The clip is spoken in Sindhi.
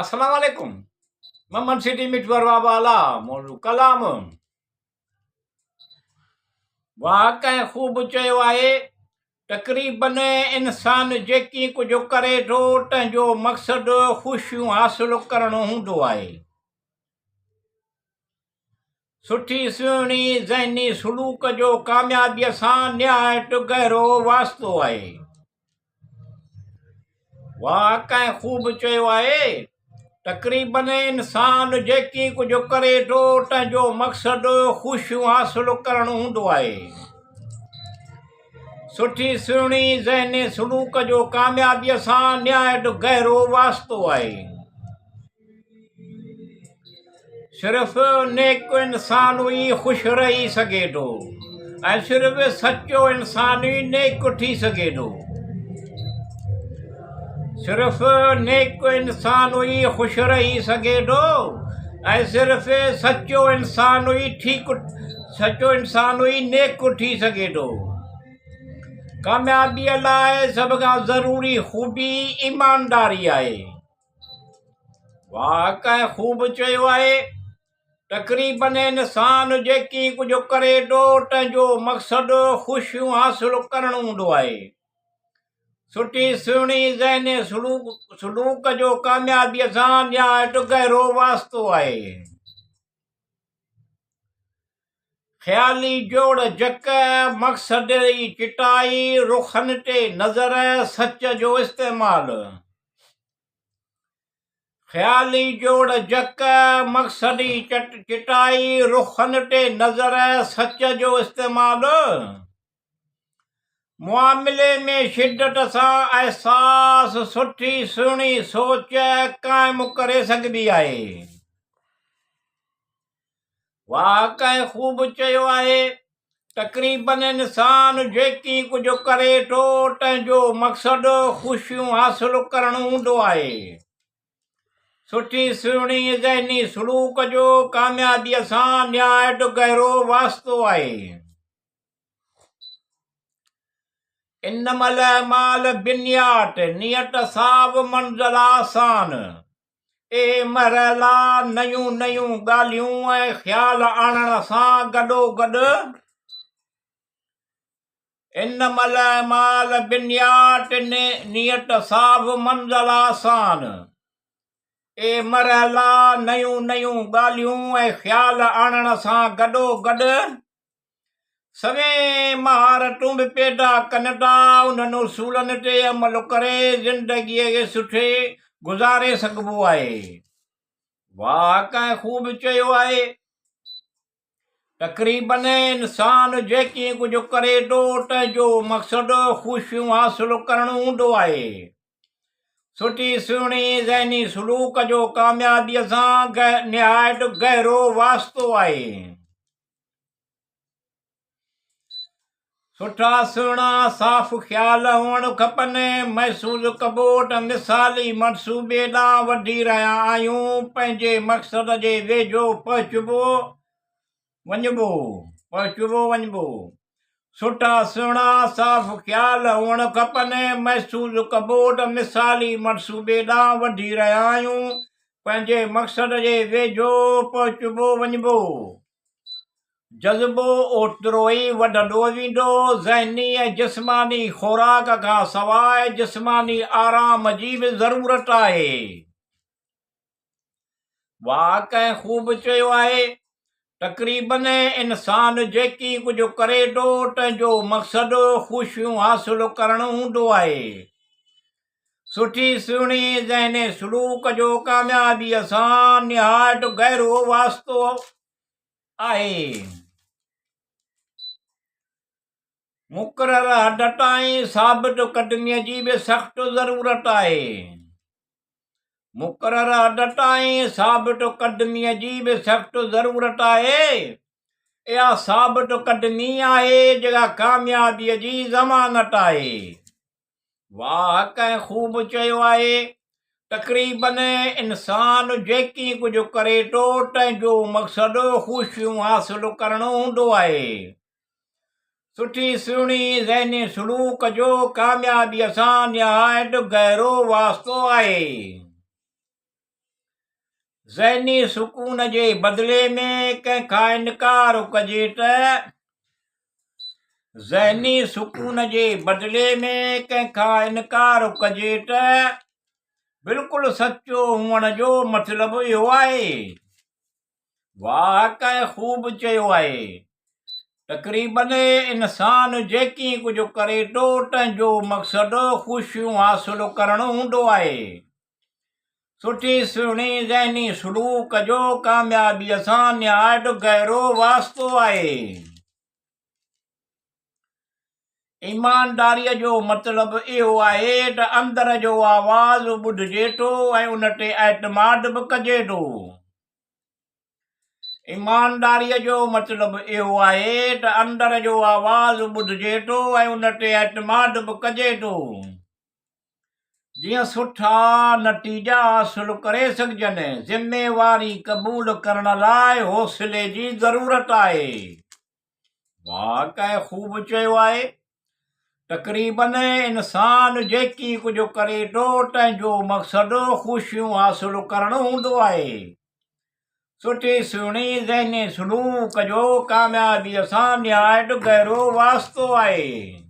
السلام عليڪم ممن سٽي مٺ وروا والا موضوع ڪلام واهه ڪنهن خوب چيو آهي تقريبن انسان جيڪي ڪجهه ڪري ٿو تنهن جو مقصد خوشيون حاصل ڪرڻ هوندو آهي سٺي سهڻي ذهني سلوڪ جو ڪاميابيء سان نهايت گهرو واسطو آهي. واهه ڪنهن خوب چيو آهي، تقريبن انسان جيڪي ڪجهه ڪري ٿو تنهن جو مقصد خوشيون حاصل ڪرڻ هوندو آهي. سٺي سهڻي ذهني سلوڪ جو ڪاميابيء سان نهايت گهرو واسطو آهي. صرف نيڪ انسان ئي خوش رهي سگهي ٿو ۽ صرف سچو انسان ئي نيڪ ٿي سگهي ٿو. صرف نيڪ انسان ئي خوش رهي سگهي ٿو ۽ صرف سچو انسان ئي ٺيڪ سچو انسان ئي نيڪ ٿي سگهي ٿو. ڪاميابيء لاء سڀ کان ضروري خوبي ايمانداري آهي. واهه ڪنهن خوب چيو آهي، تقريبن انسان جيڪي ڪجهه ڪري ٿو تنهن جو مقصد خوشيون حاصل ڪرڻ هوندو آهي. سٺي سهڻي ذهني سلوڪ جو ڪاميابيء سان نهايت گهرو واسطو آهي. خيالي جوڙ جڪ، مقصد جي چٽائي، رخن تي نظر، سچ جو استعمال. خيالي جوڙ جڪ، مقصد جي چٽائي، رخن تي نظر، سچ جو استعمال. معاملي ۾ شدت سان احساس، سٺي سهڻي سوچ قائم ڪري سگهبي آهي. واهه ڪنهن خوب چيو آهي، تقريبن انسان جيڪي ڪجهه ڪري ٿو تنهن جو مقصد خوشيون حاصل ڪرڻ هوندو آهي. سٺي سهڻي ذهني سلوڪ جو ڪاميابيء سان نهايت گهرو واسطو آهي. انما الاعمال بالنيات، نيت صاف منزل آسان. اهي مرحلا نيون نيون ڳالهيون ۽ خيال آڻڻ سان گڏوگڏ انما الاعمال بالنيات نيت صاف منزل آسان. اهي مرحلا نيون نيون ڳالهيون ۽ خيال آڻڻ سان گڏوگڏ سوين مهارتون به پيدا ڪن ٿا، انهن اصولن تي عمل ڪري زندگيء کي سٺي گذاري سگهبو آهي. واهه ڪنهن خوب چيو آهي، تقريبن انسان جيڪي ڪجهه ڪري ٿو تنهن جو مقصد خوشيون حاصل ڪرڻ هوندو آهي. سٺي سهڻي ذهني سلوڪ جو ڪاميابيء سان نهايت گهرو واسطو آهي. سٺا سهڻا صاف خيال هئڻ کپن، محسوس ڪبو ته مثالي منصوبي ڏانهن وڌي رهيا آهيون، پنهنجي مقصد جي ويجهو پهچبو وڃبو پهچبو وڃبو. سٺا سهڻا صاف خيال هئڻ کپن، محسوس ڪبو ته مثالي منصوبي ڏانهن وڌي رهيا آهيون، پنهنجي مقصد جي ويجهو پهچبو وڃبو. جذبو اوترو ئي وڌندو ويندو. ذهني ۽ جسماني خوراڪ کان سواء جسماني آرام جي به ضرورت آهي. واهه ڪنهن خوب چيو آهي، تقريبن انسان جيڪي ڪجهه ڪري ٿو تنهن جو مقصد خوشيون حاصل ڪرڻ هوندو آهي. سٺي سهڻي ذهني سلوڪ جو ڪاميابيء سان نهايت گهرو واسطو آهي. مقرر حد تائين ثابت قدميء جي به سخت ضرورت آهي. مقرر حد تائين ثابت قدميء جي به سخت ضرورت آهي. اها ثابت قدمي آهي جيڪا ڪاميابيء جي ضمانت آهي. واهه ڪنهن خوب چيو آهي، تقريبن انسان جيڪي ڪجهه ڪري ٿو تنهن جو مقصد خوشيون حاصل ڪرڻ هوندو آهي. سٺي سهڻي ذهني سلوڪ جو ڪاميابيء سان نهايت گهرو واسطو آهي. ذهني سڪون جي بدلي ۾ ڪنهن کان انڪار ڪجي ته ذهني سڪون جي بدلي ۾ ڪنهن کان انڪار ڪجي ته بلڪل سچو هئڻ جو مطلب اهو آهي. واهه ڪنهن خوب چيو آهي. تقريبن انسان جيڪي ڪجهه ڪري ٿو تنهن جو مقصد خوشيون حاصل ڪرڻ هوندو آهي. سٺي سهڻي ذهني سلوڪ جو ڪاميابيء سان نهايت گهرو واسطو آهي. ايمانداريء جو مطلب اهو آهي ته اندر جو آواز ٻڌجي ٿو ۽ ان تي اعتماد به ڪجي ٿو. ايمانداريء جو مطلب اهو آهي ته اندر جو آواز ٻڌجي ٿو ۽ ان تي اعتماد به ڪجي ٿو، جيئن سٺا نتيجا حاصل ڪري سگهجن. ذميواري قبول ڪرڻ لاء حوصلي جي ضرورت آهي. واهه ڪنهن خوب چيو آهي. تقريبن انسان جيڪي ڪجهه ڪري ٿو، تنهن جو مقصد خوشيون حاصل ڪرڻ هوندو آهي. سٺي سهڻي ذهني سلوڪ جو ڪاميابيء سان نهايت گهرو واسطو آهي.